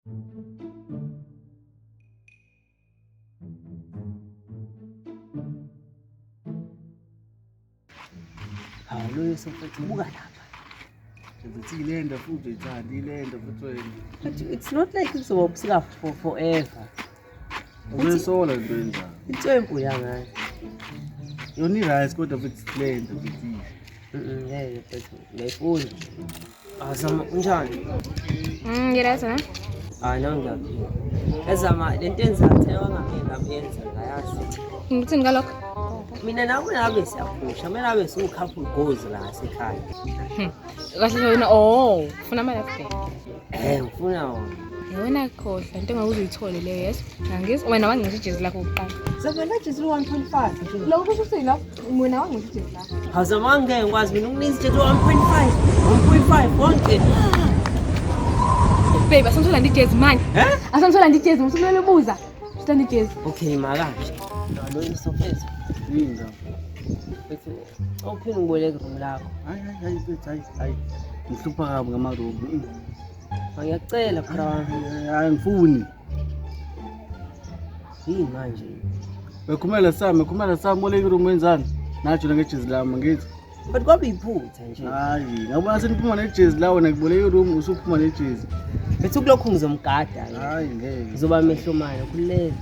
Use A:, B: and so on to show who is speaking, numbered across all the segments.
A: Hawu lo Yusuf buka lapha.
B: Ngithi ilenda futhi uyithanda ilenda futhi wena.
A: But it's not like kuzoba ubusika for forever.
B: Uzoyisola into enjalo.
A: Inswempu la ngayo.
B: Yona i-rice kodwa futhi ilenda futhi.
A: Ngeke mfethu ngiyayifuna. Azama unjani?
C: Ngirazi na?
A: Hayi nami ngiyaphila. Ezama lento enzayo wangamele ngakuyenza ngayazi.
C: Ngikuthini ngalokho?
A: Mina nawe nabe siyaphusha, mina nabe siwu-couple goals la sekhaya.
C: Kahle wena oh, ufuna ama life back.
A: Ngifuna wona.
C: Wena khohlwa into engeke uyithole leyo yes. Ngangizwa wena wangisho ijezi lakho kuqala.
A: Zama la jezi 1.5 nje.
C: Lokho kusho ukuthi la wena wangisho ijezi lakho.
A: Awuzama ngeke ngikwazi mina ukunikeza ijezi 1.5, 1.5 wonke.
C: Babe, asamthola ijezi manje.
A: Eh?
C: Asamthola ijezi, ngisukumele ubuza. Sithanda ijezi.
A: Okay, makanje. Lo Yusuf mfethu.
B: Yini ndaba?
A: Mfethu, awuphinde ngiboleke room lakho.
B: Hayi hayi hayi mfethu hayi hayi. Ngihlupha kabi ngamaroom.
A: Ngiyacela bra wami.
B: Hayi ngifuni.
A: Yini manje?
B: Bekhumela sami, bekhumela sami boleka iroom wenzani? Najo ngejezi lami ngithi.
A: But kwabe iphutha nje.
B: Hayi, ngabona seniphuma nejezi la wena ngiboleka iroom usuphuma nejezi.
A: Mfethu kulokhu ngizomgada.
B: Hayi ngeke.
A: Ngizoba amehlo manje khululeka.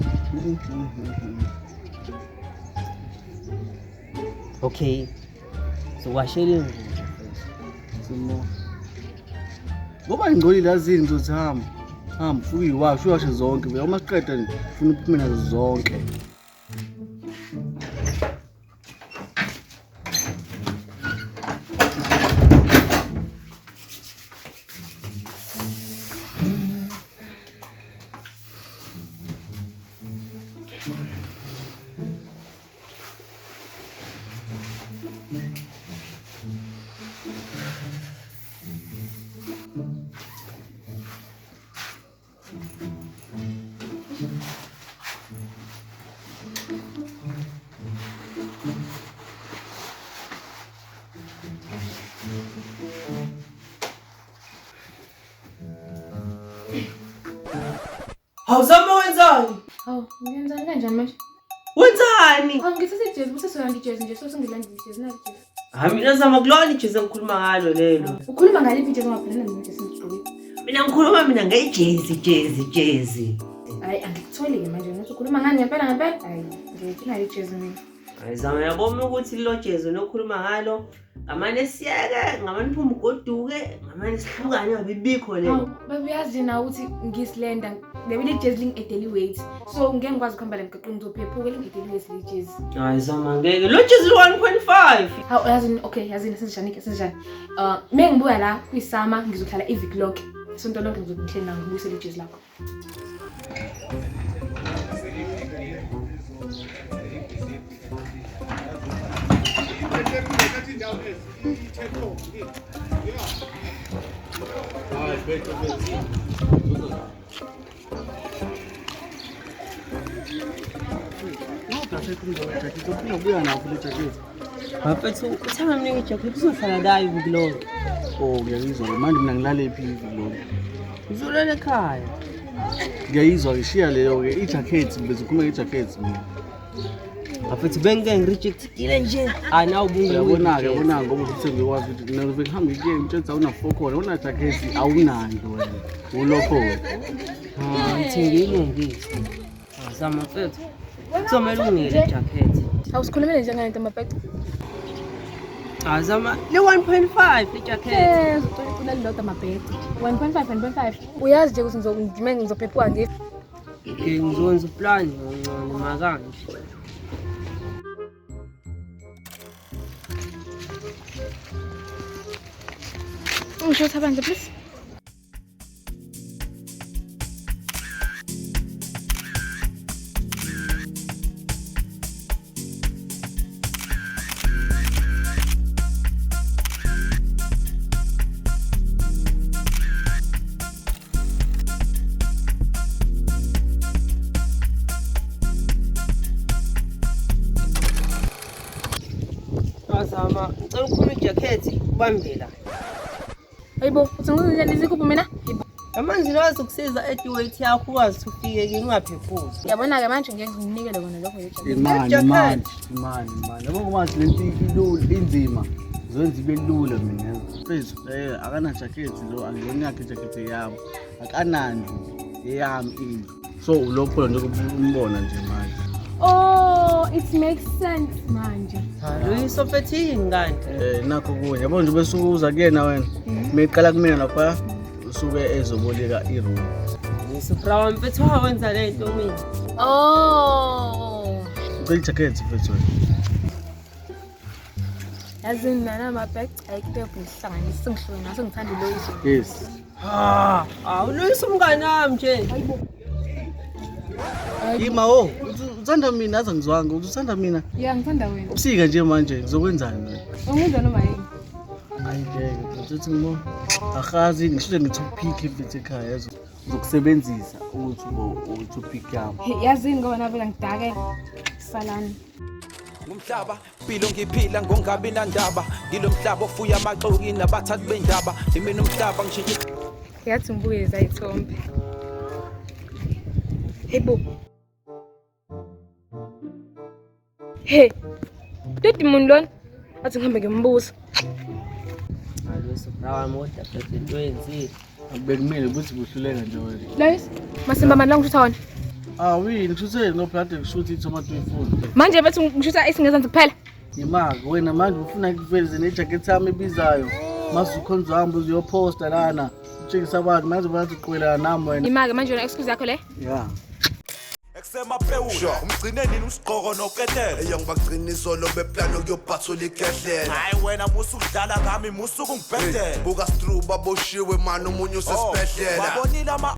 A: Okay. Zokwashela ingubo mfethu.
B: Simo. Ngoba ngingcolile yazini ngizothi hamba. Hamba ufike uyiwashe uyashe zonke. Uma siqeda nje ufuna uphume nazo zonke.
A: Awuzama wenzani?
C: Hawu, ngiyenzani kanjani manje?
A: Wenzani?
C: Hawu, ngithathe ijezi, bese solanda ijezi nje, so sengilanda ijezi nali ijezi.
A: Hayi mina zama kulona ijezi engikhuluma ngalo lelo.
C: Ukhuluma ngaliphi ijezi ongabhalana mina ijezi engigqokile?
A: Mina ngikhuluma mina ngejezi, jezi, jezi.
C: Hayi, angikutholi-ke manje ukuthi ukhuluma ngani ngempela ngempela. Hayi, ngiyidinga ijezi mina.
A: Hayi zama yabona ukuthi lelo jezi onokhuluma ngalo ngamane siyeke, ngamane uphume ugoduke, ngamane sihlukane ngabibikho le.
C: Hawu, babe uyazi na ukuthi ngisilenda lebe lijezi lingi-edeli weight. So ngeke ngikwazi ukuhamba la emgaqweni ngizophephuka lingi-edeli weight lejezi.
A: Hayi zama ngeke. Lo jezi 1.5.
C: Hawu, yazini okay, yazini senjani ke senjani. Uma ngibuya la kwisama ngizohlala iviki lonke. Isonto lonke ngizobe ngihleli nawe ngibuyisele ijezi lakho.
B: Ubuya nawo le jacket.
A: Bafethu uthanga mningi ijacket uzohlala la iviki lonke.
B: Oh, ngiyayizwa ke manje mina ngilale phi iviki lonke.
A: Uzolala ekhaya.
B: Ngiyayizwa ke shiya leyo ke ijacket bese ukhuluma ngejacket mina.
A: Bafethu bengike ngirejectile nje. Ah nawu bungu.
B: Uyabona-ke yabona ngoba uthi ngikwazi ukuthi mina ngifike ngihambe ngikuye ngitshela awuna fokhona awuna jacket awunanto wena. Ulokho.
A: Ah ngithengile. Zama mfethu. Kuzomele unginike le jacket.
C: Hawu, sikhulumele nje ngale nto mapete.
A: Ah zama le 1.5 le jacket.
C: Eh, uzocela icula lilodwa mabhece. 1.5 1.5. Uyazi nje ukuthi ngizogijima ngizophephuka nje.
A: Okay ngizokwenza uplan ngcono makanje.
C: Ungisho thabandla please.
A: Azama ngicela ukhuluma ijacket ubambe la.
C: Hayibo, uthi ngizondlela izigubhu mina? Hayibo.
A: Manje lokwazi ukusiza ediweight yakho ukwazi ukuthi ufike kimi ungaphephuzi.
C: Yabona-ke manje ngeke nginikele kona lokho nje.
B: Imani,
A: Jacket.
B: imani, imani, imani. Yabo ngoba le nto ilula inzima. Zoyenza ibe lula mina. Mfethu, akana jacket lo, angiyona yakhe ijacket yami. Akanandlu eyami indlu. So ulokho nje umbona nje manje.
C: Oh, it makes sense manje.
A: Luyiso mfethu yini kanti?
B: Nakho kunye. Yabo nje bese uza kuyena wena. Meqala kumina lapha usuke ezoboleka iroom.
A: Luyiso bra mfethu wawenza le nto mina.
C: Oh.
B: Ucela ijacket mfethu wena.
C: Yazini nana amabhece ayikutebhu ngihlanganise sengihluke naso ngithanda uLoyiso.
B: Yes.
A: Ah, uLuyiso umngane wami nje.
B: Ima wo, uthanda mina aze ngizwanga, uthanda mina.
C: Ya ngithanda wena.
B: Ubusika nje manje ngizokwenzani wena?
C: Ungenza noma yini?
B: Hayi ngeke, uthi ngimo ahazi ngisho ngi-topic mfethu ekhaya yazo. Ngizokusebenzisa ukuthi ube u-topic yami.
C: Hey, yazini ngoba navela ngidake. Salani.
D: Ngumhlaba impilo ngiphila ngongabi nandaba ngilo mhlaba ofuya amaxoki nabathathi bendaba imina umhlaba ngishintshe
C: Yathi ngibuye zayithombe. Hey bo. Hey. Dodi muntu lona. Athi ngihambe ngimbuza.
A: Hayi Luyiso bra wami kodwa mfethu into oyenzile.
B: Bekumele ukuthi kuhluleka nje wena.
C: Loyis, masimba mani la ngishutha wona.
B: Ah wini kushutheni ngoba kade kushuthi itomato uyifuna.
C: Manje bethu ngishutha isingezansi kuphela.
B: Yimake wena manje ufuna ngikuveleze nejacket yami ebizayo. Mase ukhonza uhamba uziyophosta lana. Utshengisa abantu manje bathi uqwelana nami wena.
C: Imake manje wena excuse yakho le.
B: Yeah.
D: Ekusemaphewula umgcine nini usigqoko noketela
E: Eyo ngibagcina izolo beplano kuyobhathula ikhehlela.
D: Hayi wena musu kudlala ngami musu kungibhedela
E: Buka stru baboshiwe mani omunye usesibhedlela.
D: Babonile ama